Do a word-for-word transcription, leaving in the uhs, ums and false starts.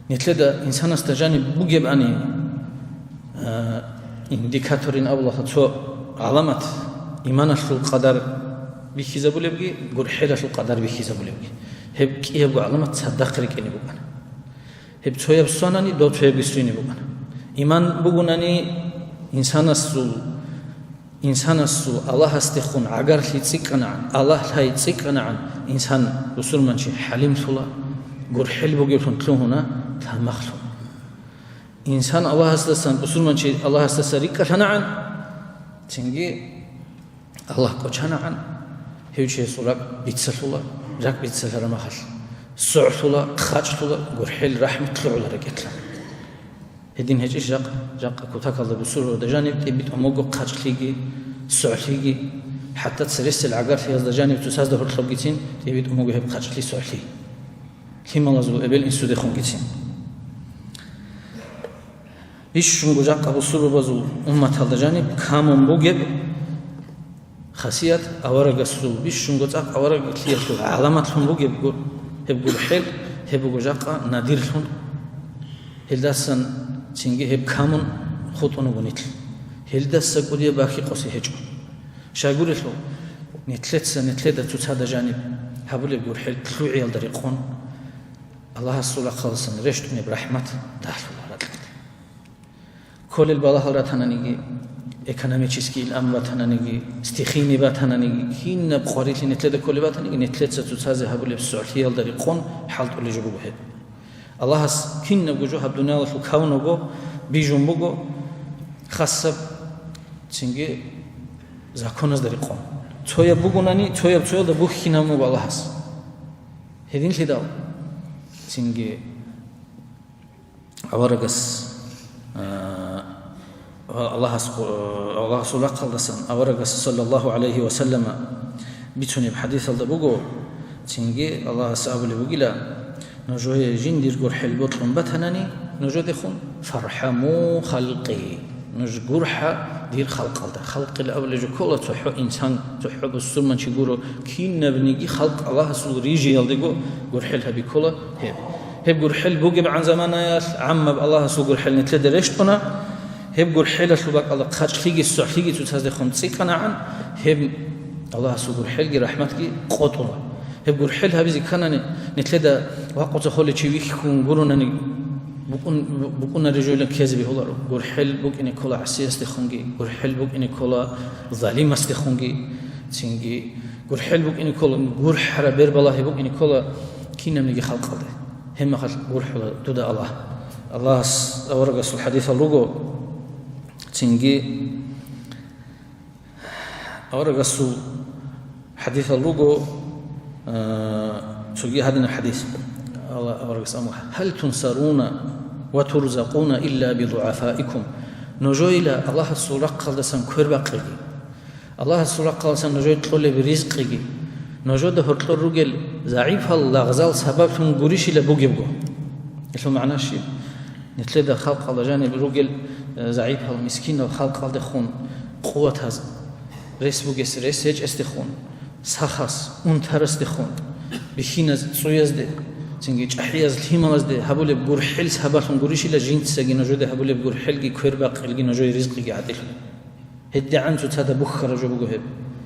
Нилъеда инсанасда жаниб бугебани, а, индикаторин абулаха цо гӀаламат, иманалъул къадар бихьизабулебги, гурхӀелалъул къадар бихьизабулебги. Гьеб кӀиябго гӀаламат цадахъ рикӀкӀине букӀана. Гьеб цояб сонани, дов цоябги суйне букӀана. Иман бугунани, инсанасул, инсанасул Аллагьасдехун гӀагарлъи цӀикӀкӀанагӀан, Аллагь лъай цӀикӀкӀанагӀан, инсан, бусурманчи хӀалимлъула, гурхӀел бугевлъун лъугьуна, тамахлъуна. Инсан Аллагьасдасан, бусурманчи Аллагьасдаса рикӀкӀалъанагӀан, цинги Аллагь кӀочанагӀан, гьев чиясул ракӀ бицалъула, ракӀ бицалъараб мехалъ согӀлъула, хъачӀлъула, гурхӀел, рахӀмат лъугӀула ракӀалда. Гьедин гьечӀищ жакъа? Жакъа кутакалда бусурбабазда жаниб тӀибитӀун буго хъачӀлъиги, согӀлъиги, хӀатта цересел гӀагарлъиялда жаниб цоцазда гьоркьобгицин тӀибитӀун буго гьеб хъачӀлъи, согӀлъи. Лъималазул эбел-инсудехунгицин. Бищунго жакъа бусурбабазул умматалда жаниб камун бугеб хасият, аварагасул бищунго цӀакъ авараглъиялъул гӀаламатлъун бугеб гу-, гьеб гурхӀел, гьеб буго жакъа надирлъун. Гьелдасан цинги гьеб камун хутӀун вуго нилъ. Гьелдаса кӀудияб бахьи къоси гьечӀо. Щайгурелъул, нилъеца нилъеда цоцазда жаниб гьабулеб гурхӀел лъугӀиялда рекъон, Аллагьасул рахъалдасан рещтӀунеб рахӀмат дагьлъула ракьалде. Кколел балагьал ратананиги, экономический илан батананиги, стихийный батананиги, кинаб къварилъи нилъеда кколеб батаниги, нилъеца цоцазе гьабулеб согӀлъиялда рекъон хӀалтӀулеб жо буго гьеб. Аллагьас кинабго жо гьаб дуниялалъул кавунаго бижун буго, хасаб цинги законазда рекъон. Цояб бугунани, цояб цоялда бухьинабун буго Аллагьас. Гьединлъидал цинги аварагас, а, Аллагьас, Аллагьасул рахъалдасан аварагас, саллаллагьу гӀалайгьи ва саллама, бицунеб хӀадисалда буго, цинги Аллагьас абулеб бугила: «Нужее жиндир гурхӀел бокьун батанани нужедехун, фархӀаму халкъи». Нуж гурхӀа дир халкъалда. Халкъил абулеб жо ккола цохӀо инсан, цохӀо бусурманчи гуро, кинабниги халкъ Аллагьасул рижиялдего гурхӀел гьаби ккола гьеб. Гьеб гурхӀел бугебгӀан заманаялъ гӀаммаб Аллагьасул гурхӀел нилъеда рещтӀуна, гьеб гурхӀелалъул бакӀалда хъачӀлъиги сохӀлъиги цоцаздехун цӀикӀкӀанагӀан, гьеб Аллагьасул гурхӀелги рахӀматги къотӀула. Гьеб гурхӀел гьабизе кканани, нилъеда вакъуца холев чи вихьун гуронани, букӀун-, букӀунареб жойилан ккезе бегьуларо. ГурхӀел букӀине ккола гӀасиясдехунги, гурхӀел букӀине ккола залимасдехунги, цинги гурхӀел букӀине ккола, гурхӀараб бербалагьи букӀине ккола кинабниги халкъалде. Гьеб мехалъ гурхӀула дуда Аллагь. Аллагьас аварагасул хӀадисал руго, цинги Аварагасул хӀадисал руго, а, цоги гьадинаб хӀадис. Алла-, аварагас аму: «Гьал тунсаруна ва турзакъуна илля бидугӀафаикум». Нужоила Аллагьасул рахъалдасан квербакъиги, Аллагьасул рахъалдасан нужее кьолеб ризкъиги, нужеда гьоркьор ругел загӀипал лагъзал сабаблъун гурищила бугебго. Гьелъул магӀна щиб? Нилъеда халкъалда жаниб ругел, э, загӀипал, мискинал халкъалдехун, къуватаз, рес бугес рес гьечӀесдехун, сахас, унтарасдехун, бихьиназ цӀуязде, цинги чӀахӀияз лъималазде гьабулеб гурхӀел сабаблъун гурищила жинцаги нужеде гьабулеб гурхӀелги квербакъилги нужее ризкъиги гӀадилъун. ГьедигӀан цоцазда бухьараб жо буго гьеб.